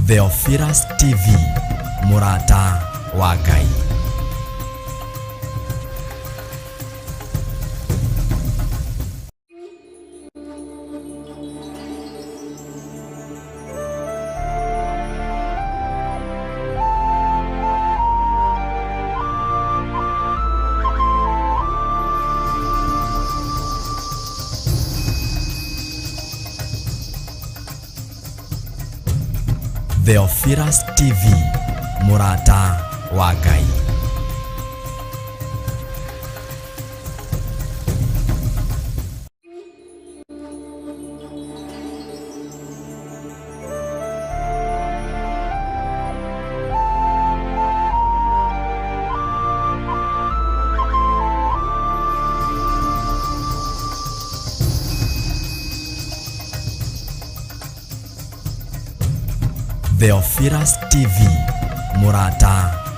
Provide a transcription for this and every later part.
Theophilus TV, mũrata wa Ngai. Theophilus TV, mũrata wa Ngai. Theophilus TV, mũrata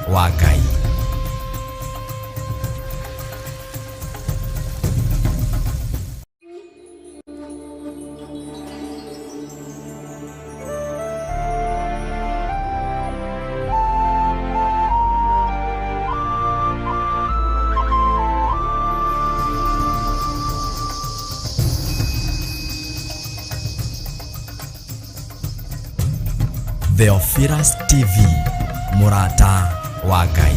wa Ngai. Theophilus TV, mũrata wa Ngai.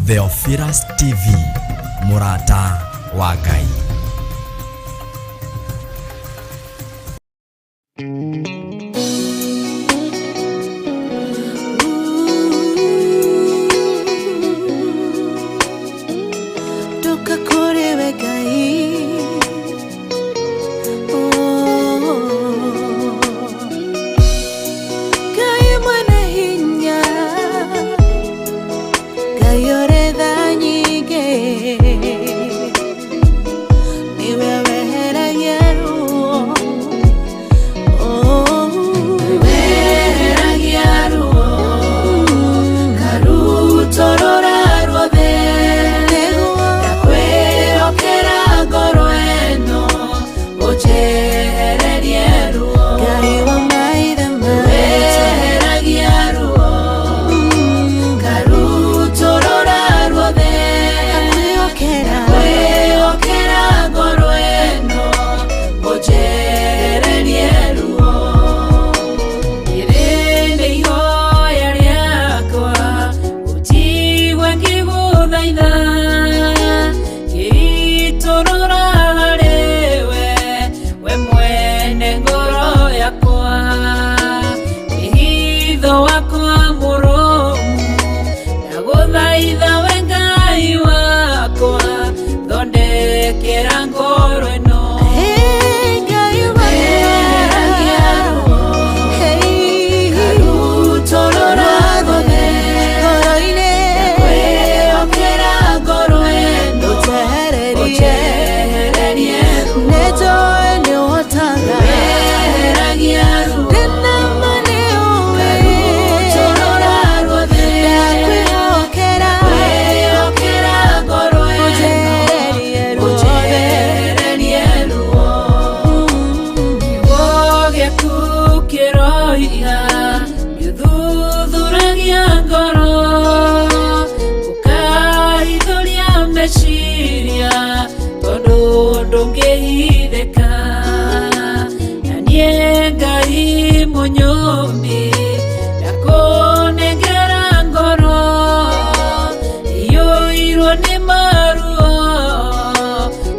Theophilus TV, mũrata wa Ngai. Ngai ũrĩ tha nyingĩ, nĩwe weheragia ruo. Weheragia ruo, karutorora ruothe. Nĩguo. Ndakwĩhokera ngoro ĩno, ũnjehererie ruo. Ngai wa maithe maitũ. Weheragia ruo, karutorora ruothe. Ndakwĩhokera. Ndakwĩhokera ngoro ĩno, ũnjehererie ruo. Rĩrĩ nĩ ihoya rĩakwa, ũnjigue ngĩgũthaitha, ngĩitũrũra harĩwe, we mwene ngoro yakwa. Wĩhitho wakwa mũrũmu, ndagũthaitha we Ngai wakwa, thondekera ngoro ĩno. Hey, Ngai wakwa. Weheragia ruo, Hey. karutorora ruothe. Ngoro-inĩ. Ndakwĩhokera ngoro ĩno, Ũnjehererie. ũnjehererie ruo. Nĩnjũĩ nĩũhotaga. Weheragia ruo, Ndĩna ma nĩũĩ. karutorora ruothe. Ndakwĩhokera. Ndakwĩhokera ngoro ĩno, Ũnjehererie ruothe. ũnjehererie ruo. Kiugo gĩaku kĩroiga nĩũthuthuragia ngoro, ũkahithũria meciria, tondũ ndũngĩhithĩka. Na niĩ Ngai mũnyũmbi, ndakũnengera ngoro iyũirwo nĩ maruo,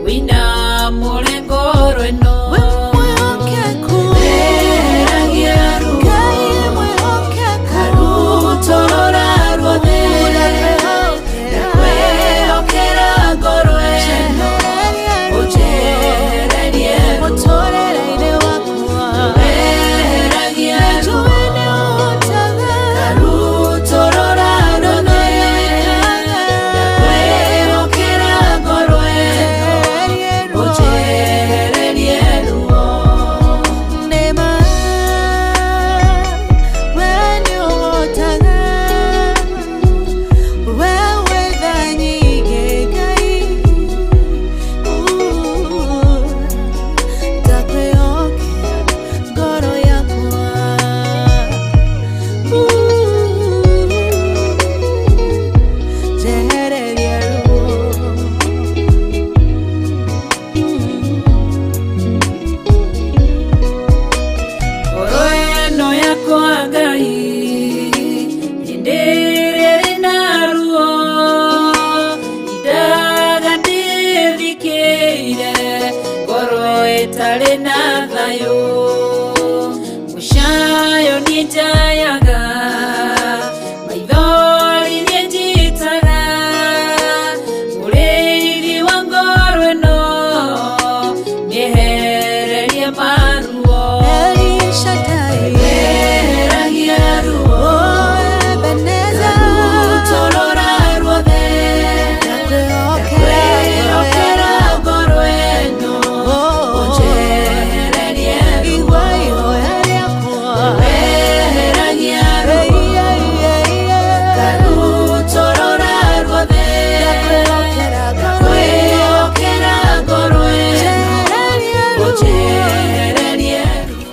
wĩinamũre ngoro ĩno. We mwĩhokeku. Weheragia ruo, Ngai mwĩhokeku. karutorora ruothe. Ndakwĩhokera ngoro ĩno, ũnjehererie ruo. Mũtũrĩre-inĩ wakwa. Weheragia ruo, Nĩnjũĩ nĩũhotaga. karutorora ruothe. Ndakwĩhokera ngoro ĩno, Ũnjehererie ruo. ũnjehererie ruo. Nĩma, we nĩũhotaga. We wĩ tha nyingĩ, Ngai. Ndakwĩhokera ngoro yakwa. Njehereria ruo. Ngoro ĩno yakwa Ngai, hĩndĩ ĩrĩa ĩrĩ na ruo, indaga ndĩthikĩire, ngoro ĩtarĩ na thayũ. Mũcayo niĩ njayaga, maithori niĩ njitaga, mũrĩithi wa ngoro ĩno, mĩehererie maruo. El Shaddai. Weheragia ruo, Oh, Ebenezer. karutorora ruothe. Ndakwĩhokera. Ndakwĩhokera ngoro ĩno, Oh, ũnjehererie ruo. Igua ihoya rĩakwa. Weheragia Hey, ruo, hey, hey, hey. karutorora ruothe. Ndakwĩhokera ngoro ĩno. Ndakwĩhokera ngoro ĩno, Njehererie ruo. ũnjehererie ruo.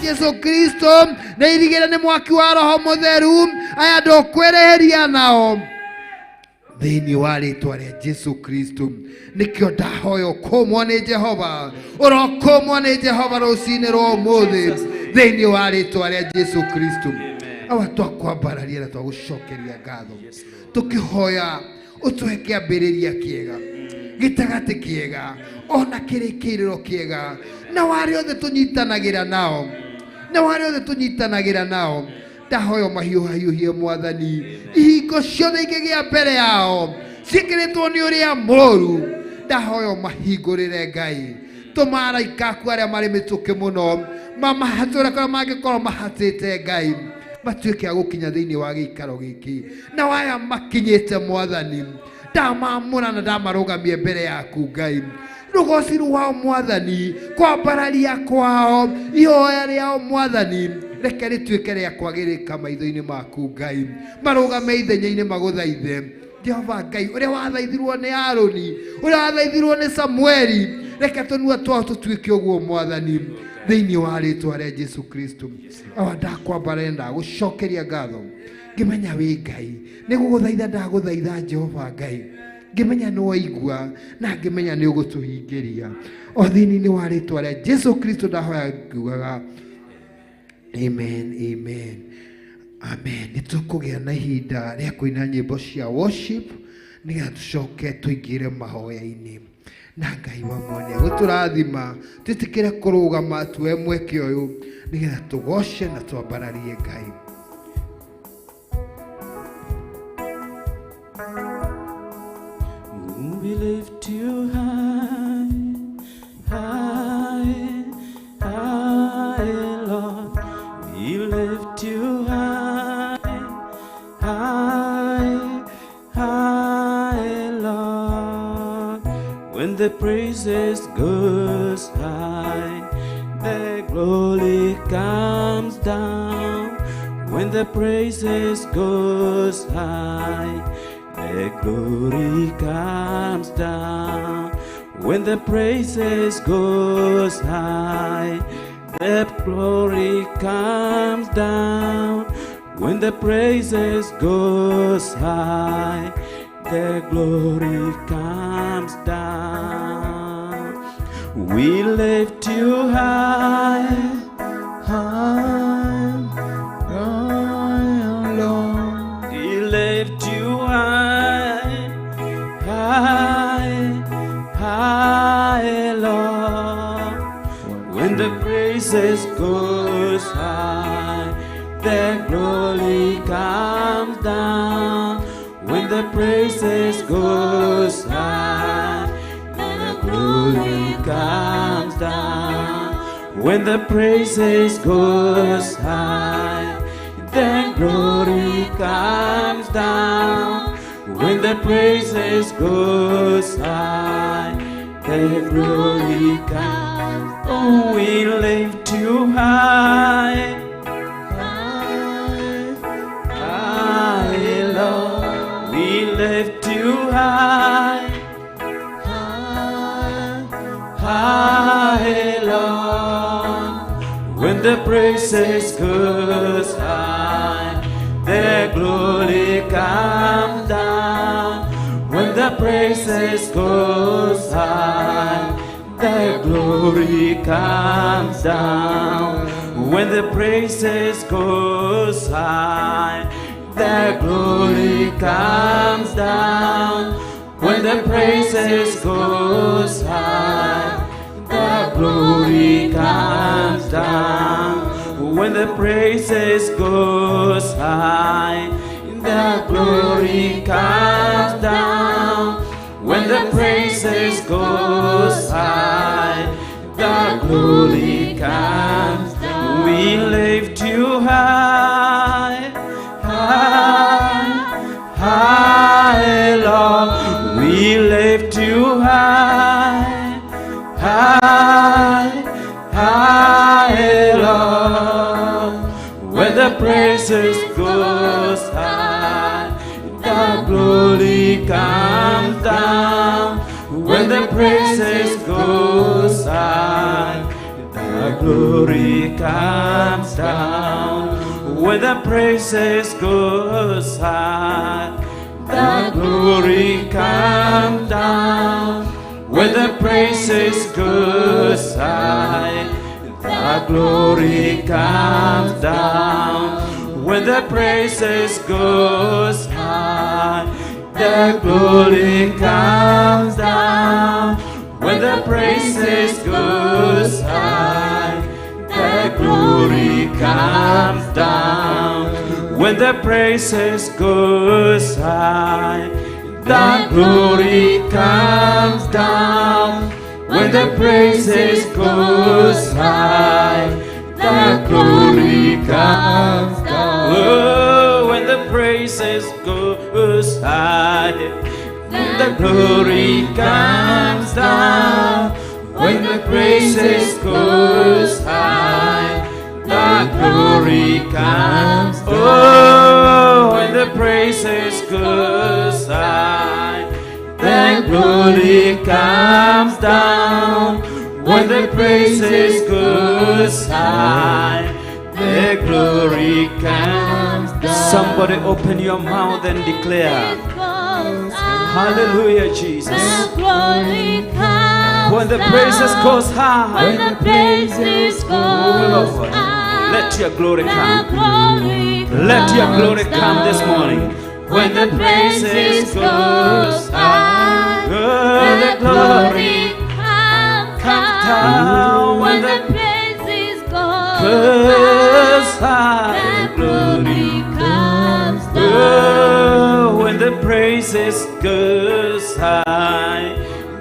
Jesu Kristo na irigĩre nĩ mwaki wa roho mũtheru aya ndũkwĩrĩhĩria nao. Thĩinĩ wa rĩtwa rĩa Jesu Kristo, nĩkĩo ndahoya ũkũmwo nĩ Jehova, ũrokũmwo nĩ Jehova rũcinĩ rwa ũmũthĩ thĩinĩ wa rĩtwa rĩa Jesu Kristo. Awa twakwambararia na twagũcokeria ngatho, tũkĩhoya ũtũhe kĩambĩrĩria kĩega, gĩtagatĩ kĩega, ona kĩrĩkĩrĩro kĩega, na warĩa othe tũnyitanagĩra nao, na warĩa othe tũnyitanagĩra nao, ndahoya mahiũhahiũhie Mwathani, ihingo ciothe ingĩgĩa mbere yao ciĩkĩrĩtwo nĩ ũrĩa mũru, ndahoya mahingũrĩre Ngai. Tũma araika aku arĩa marĩ mĩtũkĩ mũno mamahatũre kũrĩa mangĩkorwo mahatĩte Ngai, matuĩke a gũkinya thĩinĩ wa gĩikaro gĩkĩ, na waya makinyĩte Mwathani, ndamamũra na ndamarũgamie mbere yaku Ngai. Rũgoci rwao Mwathani, kwambararia kwao, ihoya rĩao Mwathani, reke rĩtuĩke rĩa kwagĩrĩka maitho-inĩ maku Ngai, marũgame ithenya-inĩ magũthaithe Jehova Ngai, ũrĩa wathaithirwo nĩ Aroni, ũrĩa wathaithirwo nĩ Samueli, reke tũnua twao tũtuĩke ũguo Mwathani, thĩinĩ wa rĩtwa rĩa Jesu Kristo. Awa ndakwambara ndagũcokeria ngatho, ngĩmenya wĩ Ngai, nĩ gũgũthaitha ndagũthaitha Jehova Ngai, ngĩmenya nĩ waigua na ngĩmenya nĩ ũgũtũhingĩria, o thĩinĩ wa rĩtwa rĩa Jesu Kristo ndahoya ngiugaga amen, amen, amen. Nĩ tũkũgĩa na ihinda rĩa kũina nyĩmbo cia worship nĩgetha tũcoke tũingĩre mahoya-inĩ, na Ngai wa mwanya gũtũrathima, twĩtĩkĩre kũrũgama tuoe mweke ũyũ nĩgetha tũgoce na twambararie Ngai. We lift you high, high, high, Lord. We lift you high, high, high, Lord. When the praises goes high, the glory comes down. When the praises goes high, the glory comes down. When the praises goes high, the glory comes down. When the praises goes high, the glory comes down. We lift you high, high, high, Lord. We lift you high, high, high, Lord. When the praises goes high, the glory comes down. When the praises goes high, the glory comes down. When the praises goes high, the glory comes down. When the praises goes high, the glory comes. Oh, we lift you high, high, high, Lord. We lift you high, high, high, Lord. When the praises goes high, the glory comes down. When the praises goes high, the glory comes down. When the praises goes high, the glory comes down. When the praises goes high, the glory comes down. When the praises goes high, the glory comes down. When the praises goes high, the glory comes down. We lift you high, high, high, Lord. We lift you high, high, high, Lord. When the praises goes high, the glory comes down. When the praises goes high, the glory comes down. When the praises goes high, the The glory come down. When the praises goes high, the glory comes down. When the praises goes high, the glory comes down. When the praises goes high, the glory comes down. When the praises goes high, the glory comes down. When the praises goes high, the glory comes down. Oh, when the praises goes high, the glory comes down. When the praises goes high, the glory comes. Oh, when the praises goes high, the glory comes down. When the praises goes high, the glory comes down. Somebody open your mouth and declare, hallelujah, Jesus. The glory comes When the praises down. goes high, When the praises oh goes Lord, high, let your glory the come. glory Let your comes glory come this down. morning. When the praises goes high, oh, the the glory comes comes down. down. When When the the praises goes goes high, high, the glory comes down. Oh, when the praises goes high,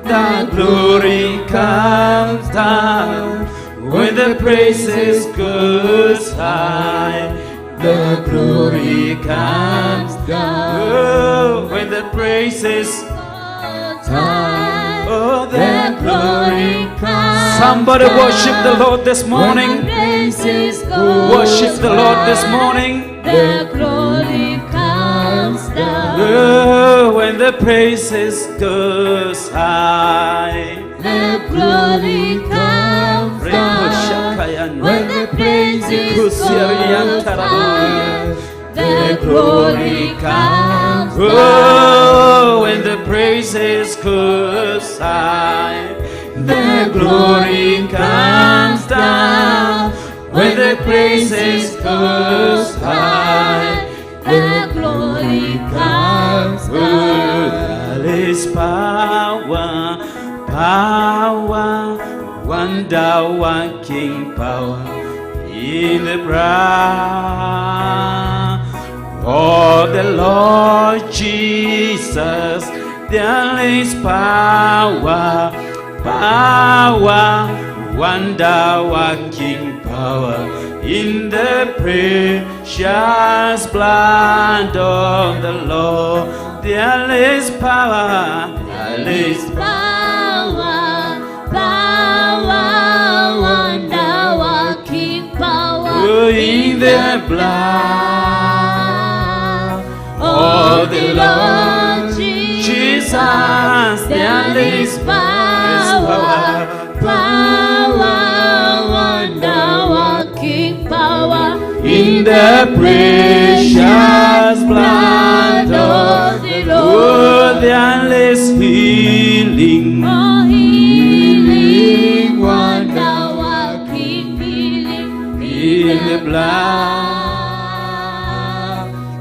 the glory comes down. When the praises goes high, the glory comes down. Oh, when the praises, Goes high, oh, the the glory comes Somebody worship the down. Lord this When the morning. praises goes Worship the Lord this high, morning. the glory comes down. Oh, when the praises goes high. The glory comes down. When the praises goes high, the glory comes down. Oh, when the praises goes high, the glory comes down. When the praises goes high, the glory comes oh, down. there is power, power, wonder working power in the blood of the Lord Jesus. There is power, power, wonder working power in the precious blood of the Lord. There is power, there is Power, power, wonder working power in the blood of the Lord Jesus. Jesus. There is power, power, wonder working power in the precious blood of the Lord. Oh, there is healing. Oh, healing, wonder working healing In the blood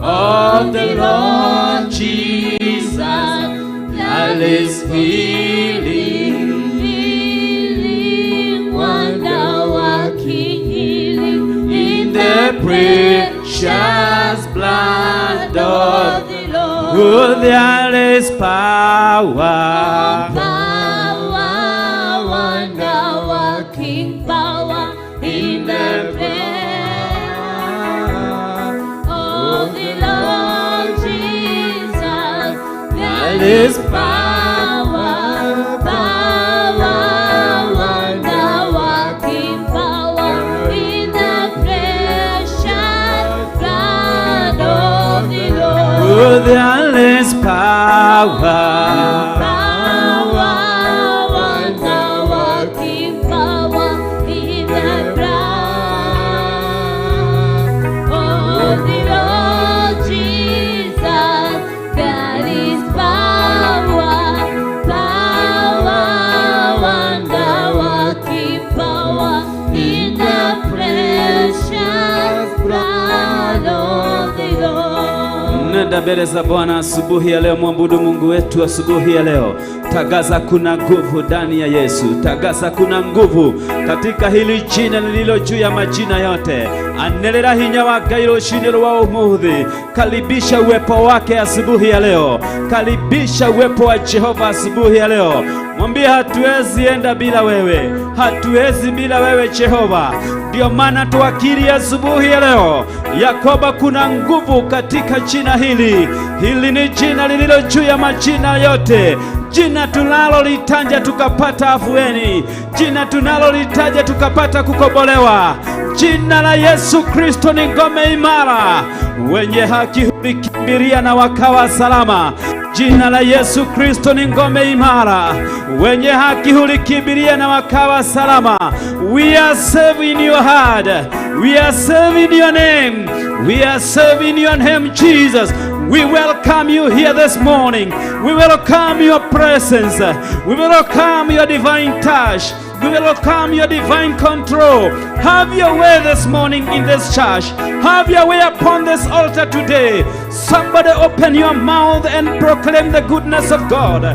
of the Lord Jesus, there is healing. Healing, wonder working healing In the precious blood of the Lord. Oh, there is power. Power, wonder working power in the prayer of the Lord Jesus. There is power, power, wonder working power in the precious blood of the Lord. Oh, there is power. Power, wonder working power in the blood of the Lord Jesus. There Panda mbele za Bwana asubuhi ya leo, mwabudu Mungu wetu asubuhi ya leo. Tagaza kuna nguvu ndani ya Yesu, tagaza kuna nguvu katika hili jina lililo juu ya majina yote. Anĩrĩra hinya wa Ngai rũcinĩ rwa ũmũthĩ. Karibisha uwepo wake asubuhi ya leo, karibisha uwepo wa Jehova asubuhi ya leo. Mwambie hatuwezi enda bila wewe, hatuwezi bila wewe Jehova. Ndio maana tuakiri asubuhi ya leo ya kwamba kuna nguvu katika jina hili. Hili ni jina lililo juu ya majina yote, jina tunalolitaja tukapata afueni, jina tunalolitaja tukapata kukombolewa. Jina la Yesu Kristo ni ngome imara, wenye haki hulikimbilia na wakawa salama. Jina la Yesu Kristo ni ngome imara, wenye haki hulikimbilia na wakawa salama. We are safe in your heart, we are safe in your name, we are safe in your name, Jesus. We welcome you here this morning. We welcome your presence. We welcome your divine touch. We welcome your divine control. Have your way this morning in this church. Have your way upon this altar today. Somebody open your mouth and proclaim the goodness of God.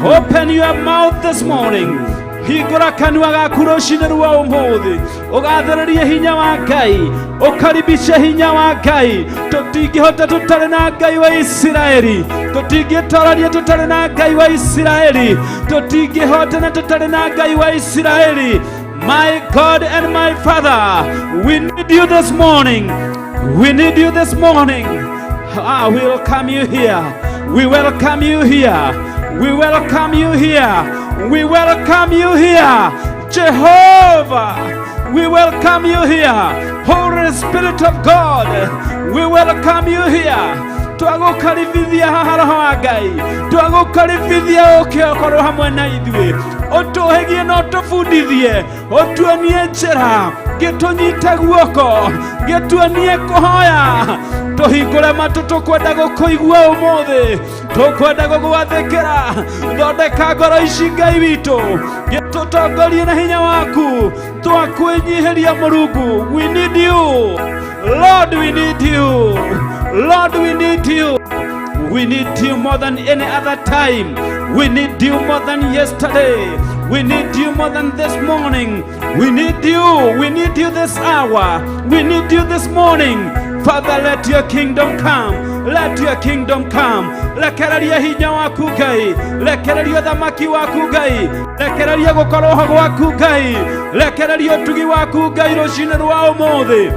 Open your mouth this morning. Hingũra kanua gaku rũcinĩ rwa ũmũthĩ, ũgathĩrĩrie hinya wa Ngai, ũkaribishe hinya wa Ngai. Tũtingĩhota tũtarĩ na Ngai wa Isiraeli, tũtingĩtoraria tũtarĩ na Ngai wa Isiraeli, tũtingĩhotana tũtarĩ na Ngai wa Isiraeli. My God and my Father, we need you this morning. We need you this morning. Ah, we welcome you here. We welcome you here. We welcome you here. We welcome you here. Jehovah, we welcome you here. Holy Spirit of God, we welcome you here. Twagũkaribithia haha, Roho wa Ngai, twagũkaribithia ũke ũkorwo hamwe na ithuĩ, ũtũhĩgie na ũtũbundithie, ũtuonie njĩra, gĩtũnyite guoko, gĩtuonie kũhoya, tũhingũre matũ. Tũkwenda gũkũigua ũmũthĩ, tũkwenda gũgwathĩkĩra. Thondeka ngoro ici, Ngai witũ, gĩtũtongorie na hinya waku. Twakwĩnyihĩria, Mũrungu. We need you, Lord. We need you, Lord. We need you. We need you more than any other time. We need you more than yesterday. We need you more than this morning. We need you. We need you this hour. We need you this morning. Father, let your kingdom come. Let your kingdom come. Rekereria hinya waku, Ngai. Rekereria ũthamaki waku, Ngai. Rekereria gũkorwo ho gwaku, Ngai. Rekereria ũtugi waku, Ngai, rũcinĩ rwa ũmũthĩ.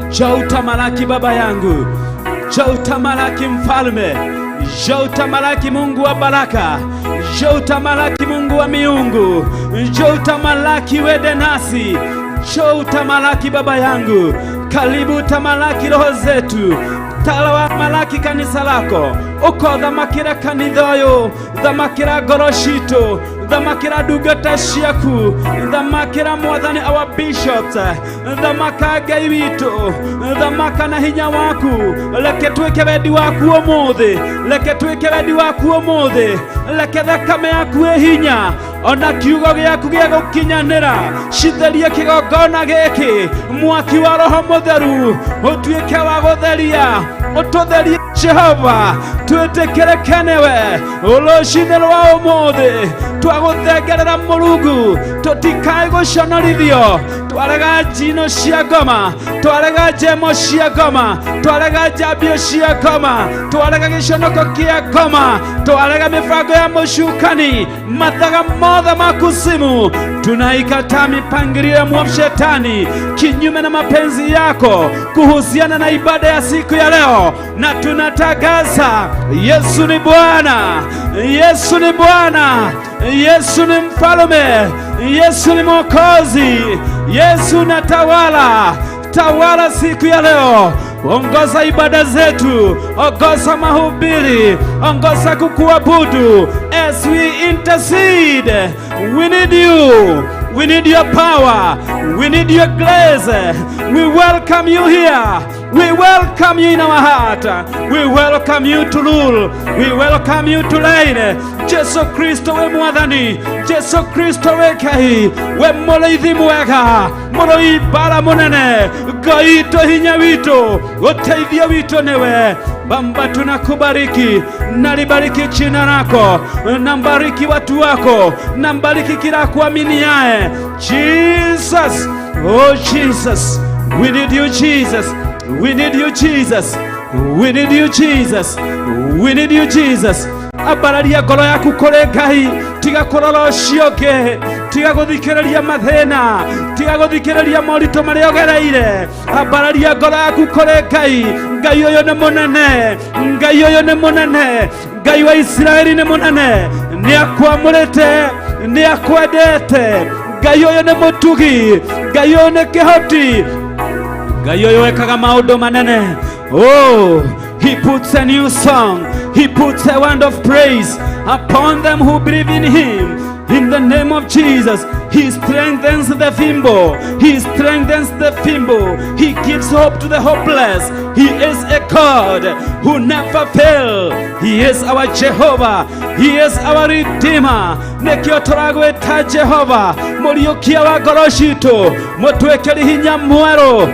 Njoo utamalaki, Baba yangu, njoo utamalaki, Mfalme, njoo utamalaki, Mungu wa baraka, njoo utamalaki, Mungu wa miungu, njoo utamalaki, wende nasi, njoo utamalaki, Baba yangu, karibu utamalaki roho zetu, tamalaki kanisa lako, uko thamakĩra kanitha ũyũ, thamakĩra ngoro citũ, thamakĩra ndungata ciaku, thamakĩra, Mwathani, our bishops, thamaka, Ngai witũ, thamaka na hinya waku. Reke twĩke wendi waku ũmũthĩ, reke twĩke wendi waku ũmũthĩ, reke thakame yaku ĩ hinya ona kiugo gĩaku gĩa gũkinyanĩra citherie kĩgongona gĩkĩ. Mwaki wa Roho Mũtheru ũtuĩke wa gũtheria, ũtũtherie, Jehova, twĩtĩkĩrĩke nĩwe rũcinĩ rwa ũmũthĩ. Twagũthengerera, Mũrungu, tũtikae gũconorithio. Twarega njino cia ngoma, twarega njemo cia ngoma, twarega njambio cia ngoma, twarega gĩconoko kĩa ngoma, twarega mĩbango ya mũcukani, mathaga mothe ma kuzimu. Tunaikataa mipangilio ya mwovu shetani kinyume na mapenzi yako kuhusiana na ibada ya siku ya leo, na tunatangaza Yesu ni Bwana, Yesu ni Bwana, Yesu ni Mfalme, Yesu ni Mwokozi, Yesu natawala. Tawala siku ya leo, ongoza ibada zetu, ongoza mahubiri, ongoza kukuabudu. As we intercede, we need you. We need your power. We need your grace. We welcome you here. We welcome you in our heart. We welcome you to rule. We welcome you to reign. Jesu Kristo we Mwathani, Jesu Kristo we Ngai, we mũrĩithi mwega, mũrũi mbara mũnene, Ngai witũ, hinya witũ, ũteithio witũ nĩwe. Baba, tunakubariki, nalibariki jina lako, nambariki watu wako, nambariki kila kuaminiaye. Jesus, oh Jesus, we need you Jesus, we need you Jesus, we need you Jesus, we need you Jesus. Ambararia ngoro yaku kũrĩ Ngai, tiga kũrora ũcio ũngĩ, tiga gũthikĩrĩria mathĩna, tiga gũthikĩrĩria moritũ marĩa ũgereire. Ambararia ngoro yaku kũrĩ Ngai. Ngai ũyũ nĩ mũnene, Ngai ũyũ nĩ mũnene, Ngai wa Isiraeli nĩ mũnene, nĩ akwamũrĩte, nĩ akwendete. Ngai ũyũ nĩ mũtugi, Ngai ũyũ nĩ kĩhoti, Ngai ũyũ wekaga maũndũ manene. Oh, he puts a new song, he puts a word of praise upon them who believe in him. In the name of Jesus, he strengthens the feeble. He strengthens the feeble. He gives hope to the hopeless. He is a God who never fails. He is our Jehovah. He is our Redeemer. Nĩkĩo tũragwĩta Jehova, mũriũkia wa ngoro citũ, mũtwĩkĩri hinya mwerũ,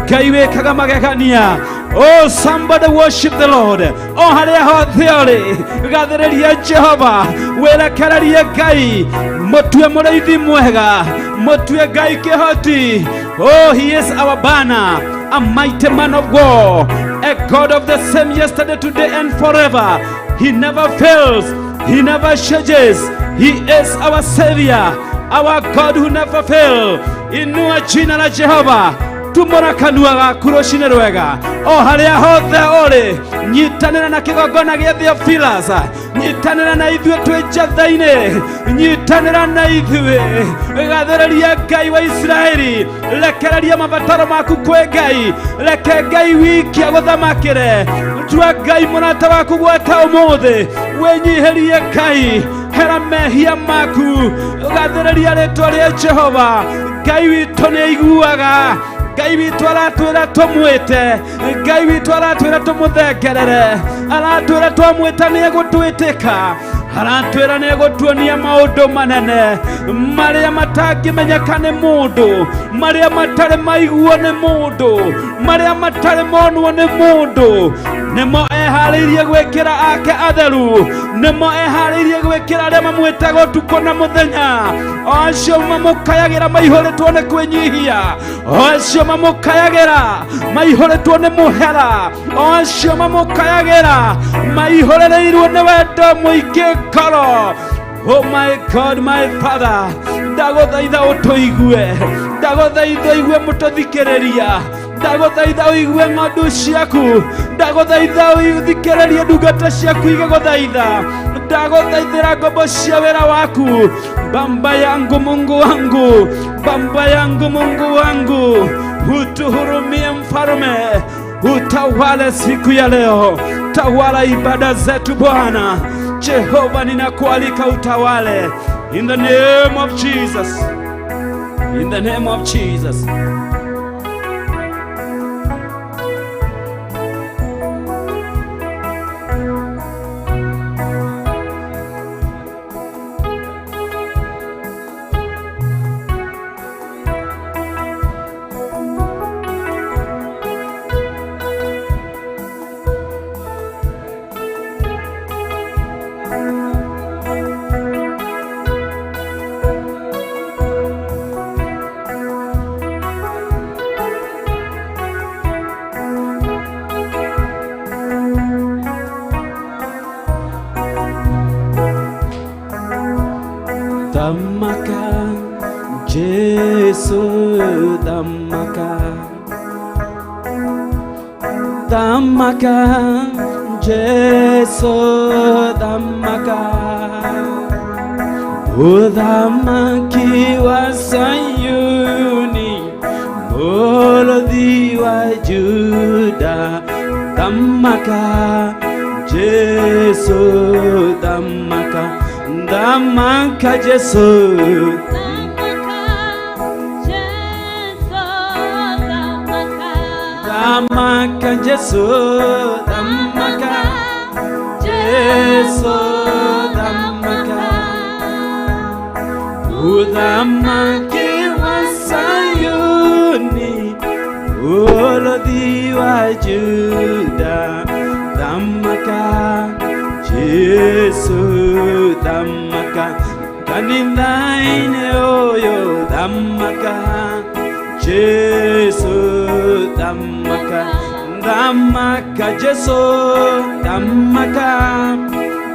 Ngai wĩkaga magegania. Oh, somebody worship the Lord. O harĩa hothe ũrĩ, gathĩrĩria Jehova, wĩrekererie Ngai, mũtue mũrĩithi mwega, mũtue Ngai kĩhoti. Oh, he is our banner, a mighty man of war, a God of the same yesterday, today, and forever. He never fails, he never changes. He is our Savior, our God who never fails. Inua jina la Jehova, tumũra kanua gaku rũcinĩ rwega, o harĩa hothe ũrĩ, nyitanĩra na kĩgongona gĩa Theophilus, nyitanĩra na ithuĩ twĩ njatha-inĩ, nyitanĩra na ithuĩ, gathĩrĩria Ngai wa Isiraeli, rekereria mabataro maku kwĩ Ngai, reke Ngai wiki agũthamakĩre, tua Ngai mũrata waku gwata ũmũthĩ, wĩnyihĩrie Ngai, hera mehia maku, gathĩrĩria rĩtwa rĩa Jehova. Ngai witũ nĩ aiguaga, Ngai witũ aratwĩra tũmwĩte, Ngai witũ aratwĩra tũmũthengerere, aratwĩra twamwĩta nĩ egũtwĩtĩka, aratwĩra nĩ egũtuonia maũndũ manene marĩa matangĩmenyeka nĩ mũndũ, marĩa matarĩ maiguo nĩ mũndũ, marĩa matarĩ monwo nĩ mũndũ. Nĩmo eharĩirie gwĩkĩra ake atheru, nĩmo eharĩirie gwĩkĩra arĩa mamwĩtaga ũtukũ na mũthenya, o acio mamũkayagĩra maihũrĩtwo nĩ kwĩnyihia, o acio mamũkayagĩra maihũrĩtwo nĩ mũhera, o acio mamũkayagĩra maihũrĩrĩirwo nĩ wendo mũingĩ ngoro. Oh my God, my Father, ndagũthaitha ũtũigue, ndagũthaitha ũigue mũtũthikĩrĩria, ndagũthaitha ũigue ng'ondu ciaku, ndagũthaitha ũthikĩrĩrie ndungata ciaku igĩgũthaitha, ndagũthaithĩra ngombo cia wĩra waku. Baba yangu Mungu wangu, Baba yangu Mungu wangu, utuhurumie mfalme, utawale siku ya leo, tawala ibada zetu Bwana. Jehova, ninakualika utawale, in the name of Jesus, in the name of Jesus. Thamaka Jesu, thamaka, thamaka Jesu, thamaka, Uthamaki wa Sayuni, Mũrũthi wa Juda, thamaka Jesu, thamaka, thamaka Jesu. Thamaka, Jesu, thamaka. Thamaka Jesu, thamaka Jesu, thamaka. Uthamaki wa Sayuni, Mũrũthi wa Juda, thamaka Jesu thamaka kanitha-inĩ ũyũ thamaka Jesu thamaka thamaka Jesu thamaka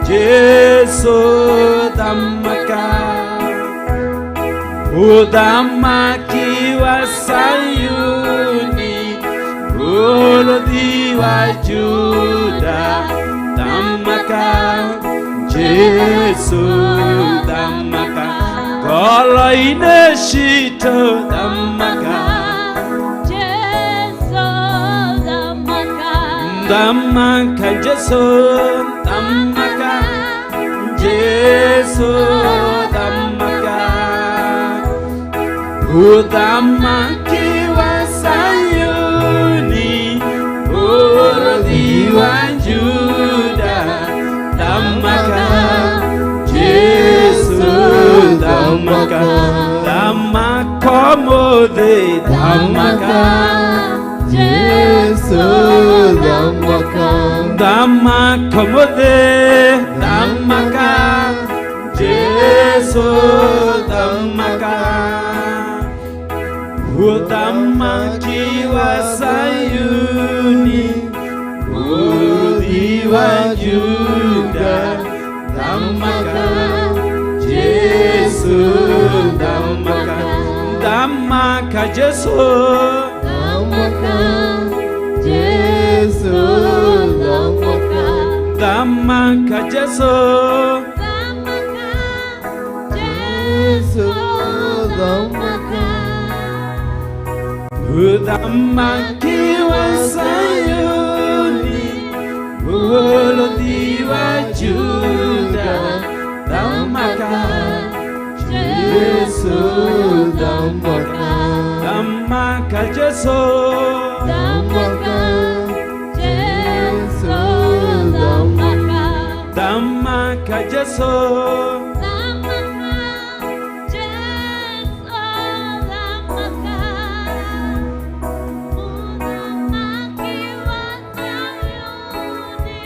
Jesu thamaka Uthamaki wa Sayuni Mũrũthi wa Juda thamaka Jesu thamaka ngoro-inĩ citũ thamaka Jesu thamaka thamaka Jesu thamaka Jesu thamaka Uthamaki wa Sayuni Mũrũthi wa Juda thamaka Jesu thamaka thamaka ũmũthĩ thamaka Jesu thamaka thamaka ũmũthĩ thamaka Jesu thamaka Uthamaki wa Sayuni Mũrũthi wa Juda thamaka Jesu thamaka thamaka Jesu thamaka Jesu thamaka thamaka Jesu thamaka Jesu Jesu thamaka Uthamaki wa Sayuni Mũrũthi wa Juda thamaka Jesu thamaka thamaka Jesu thamaka Jesu thamaka thamaka Jesu thamaka Jesu thamaka Uthamaki wa Sayuni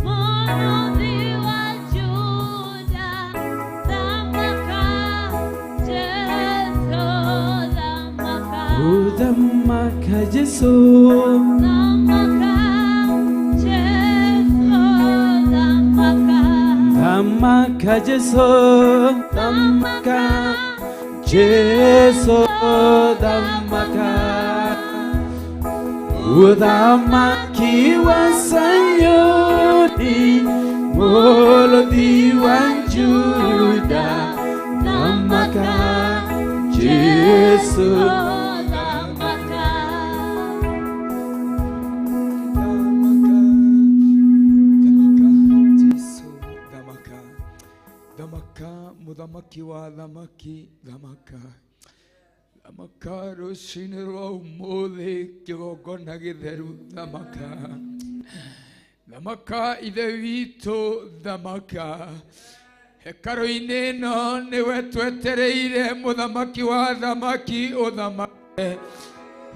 Mũrũthi wa Juda thamaka Jesu thamaka Uthamaka Jesu thamaka Jesu thamaka thamaka Jesu thamaka Jesu thamaka Uthamaki wa Sayuni Mũrũthi wa Juda thamaka Jesu thamaka Thamaka, thamaka, Jesu, thamaka, thamaka, muthamaki wa thamaki, thamaka, thamaka, rũcinĩ rwa ũmũthĩ kĩgongona gĩtheru, thamaka, thamaka, ithe witũ, thamaka, hekarũ-inĩ ĩno nĩwe twetereire mũthamaki wa thamaki ũthamake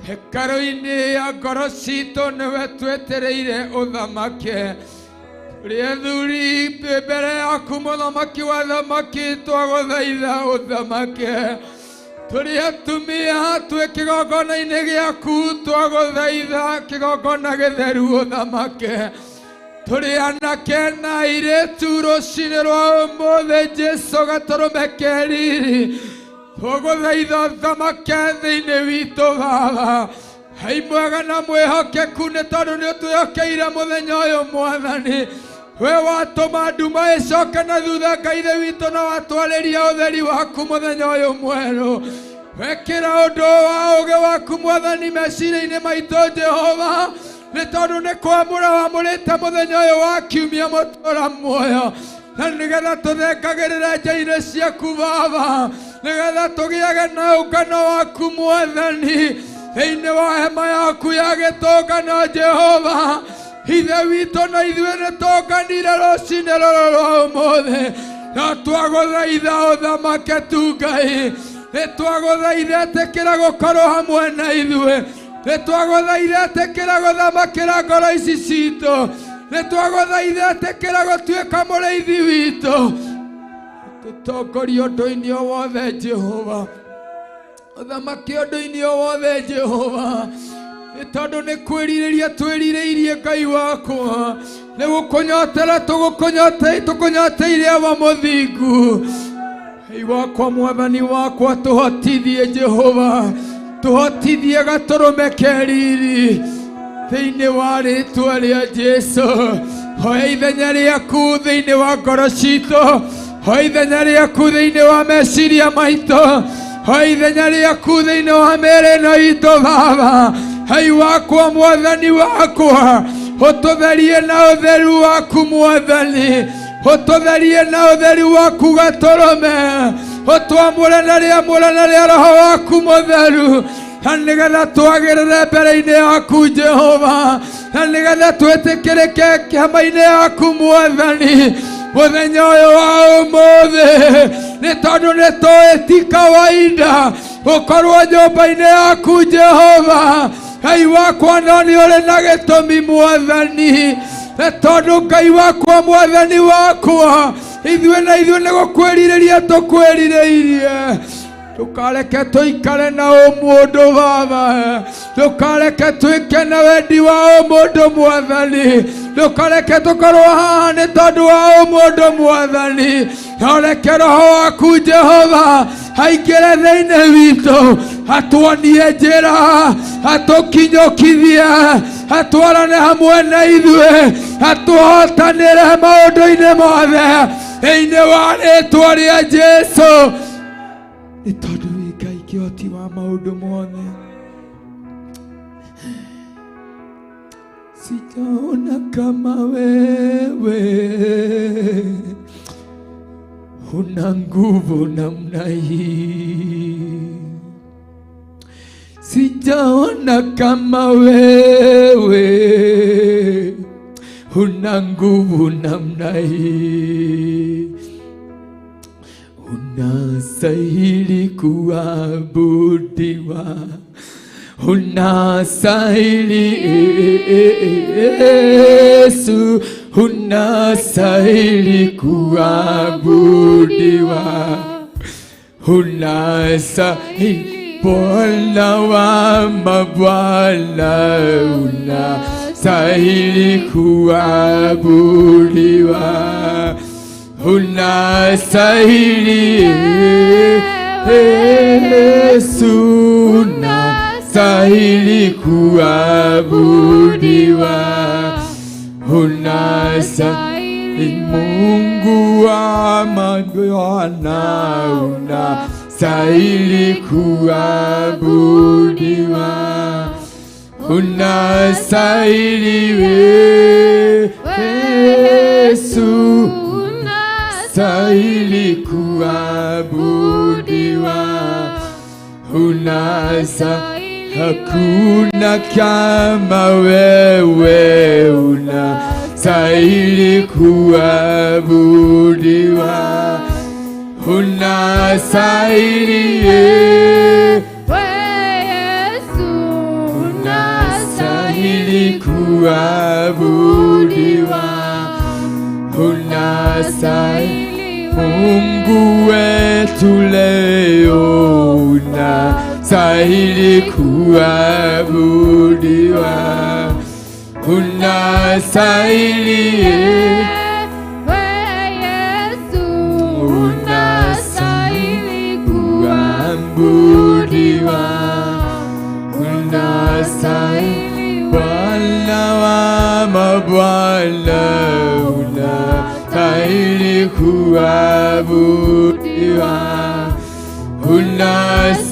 hekarũ-inĩ ya ngoro citũ nĩwe twetereire ũthamake tũrĩ athuri mbere yaku mũthamaki wa thamaki twagũthaitha ũthamake tũrĩ atumia twĩ kĩgongona-inĩ gĩaku twagũthaitha kĩgongona gĩtheru ũthamake tũrĩ anake na airĩtu rũcinĩ rwa ũmũthĩ Jesu gatũrũme ke riri tũgũthaitha ũthamake thĩinĩ witũ Baba hai mwega na mwĩhokeku nĩ tondũ nĩ ũtwĩhokeire mũthenya ũyũ mwathani we watũma nduma ĩcoke na thutha Ngai ithe witũ na watwarĩria ũtheri waku mũthenya ũyũ mwerũ wekĩra ũndũ wa ũũgĩ waku mwathani meciria-inĩ maitũ Jehova nĩ tondũ nĩ kwamũra wamũrĩte mũthenya ũyũ wa kiumia mũtũra muoyo na nĩgetha tũthengagĩrĩre njĩra-inĩ ciaku Baba nĩgetha tũgĩage na ũngano waku mwathani thĩinĩ wa hema yaku ya gĩtũngano Jehova ithe witũ na ithuĩ nĩ tũnganire rũcinĩ rũrũ rwa ũmũthĩ na twagũthaitha ũthamake tu Ngai nĩ twagũthaitha ĩtĩkĩra gũkorwo hamwe na ithuĩ nĩ twagũthaitha ĩtĩkĩra gũthamakĩra ngoro ici citũ Nĩ twagũthaitha ĩtĩkĩra gũtuĩka mũrĩithi witũ, tũtongorie ũndũ-inĩ o wothe Jehova, ũthamaki ũndũ-inĩ o wothe Jehova, nĩ tondũ nĩ kwĩrirĩria twĩrirĩirie Ngai wakwa, nĩ gũkũnyotera tũkũnyoteire awa mũthingu. Ngai wakwa, mwathani wakwa, tũhotithie Jehova, tũhotithie gatũrũme ke riri thĩinĩ wa rĩtwa rĩa Jesu. Hoya ithenya rĩaku thĩinĩ wa ngoro citũ, hoya ithenya rĩaku thĩinĩ wa meciria maitũ, hoya ithenya rĩaku thĩinĩ wa mĩĩrĩ ĩno itũ Baba. Ngai wakwa, mwathani wakwa, ũtũtherie na ũtheru waku mwathani, ũtũtherie na ũtheru waku gatũrũme, ũtwamũre na rĩamũrana rĩa roho waku mũtheru, na nĩgetha twagĩrĩre mbere-inĩ yaku Jehova, na nĩgetha twĩtĩkĩrĩke kĩhama-inĩ yaku mwathani mũthenya ũyũ wa ũmũthĩ, nĩ tondũ nĩ tũĩ ti kawaida gũkorwo nyũmba-inĩ yaku Jehova. Ngai wakwa, no nĩ ũrĩ na gĩtũmi mwathani, nĩ tondũ Ngai wakwa, mwathani wakwa, ithuĩ na ithuĩ nĩ gũkwĩrirĩria tũkwĩrirĩirie. Ndũkareke tũikare na ũmũndũ Baba, ndũkareke twĩke na wendi wa ũmũndũ mwathani, ndũkareke tũkorwo haha nĩ tondũ wa ũmũndũ mwathani, no reke roho waku Jehova aingĩre thĩinĩ witũ, atuonie njĩra, atũkinyũkithie, atwarane hamwe na ithuĩ, atũhotanĩre maũndũ-inĩ mothe thĩinĩ wa rĩtwa rĩa Jesu, nĩ tondũ wĩ Ngai kĩhoti wa maũndũ mothe. Sijaona kama wewe una nguvu namna hii, sijaona kama wewe una nguvu namna hii, unastahili kuabudiwa, unastahili Yesu, unastahili kuabudiwa, unastahili Bwana wa mabwana, unastahili kuabudiwa, unastahili Yesu, unastahili kuabudiwa, unastahili Mungu wa mabwana, unastahili kuabudiwa, unastahili Yesu, unastahili kuabudiwa, unastahili, hakuna kama wewe, unastahili kuabudiwa, unastahili unastahili kuabudiwa, unastahili Mungu wetu leo, unastahili kuabudiwa, unastahili unastahili kuabudiwa, unastahili Bwana wa mabwana, unastahili kuabudiwa, unastahili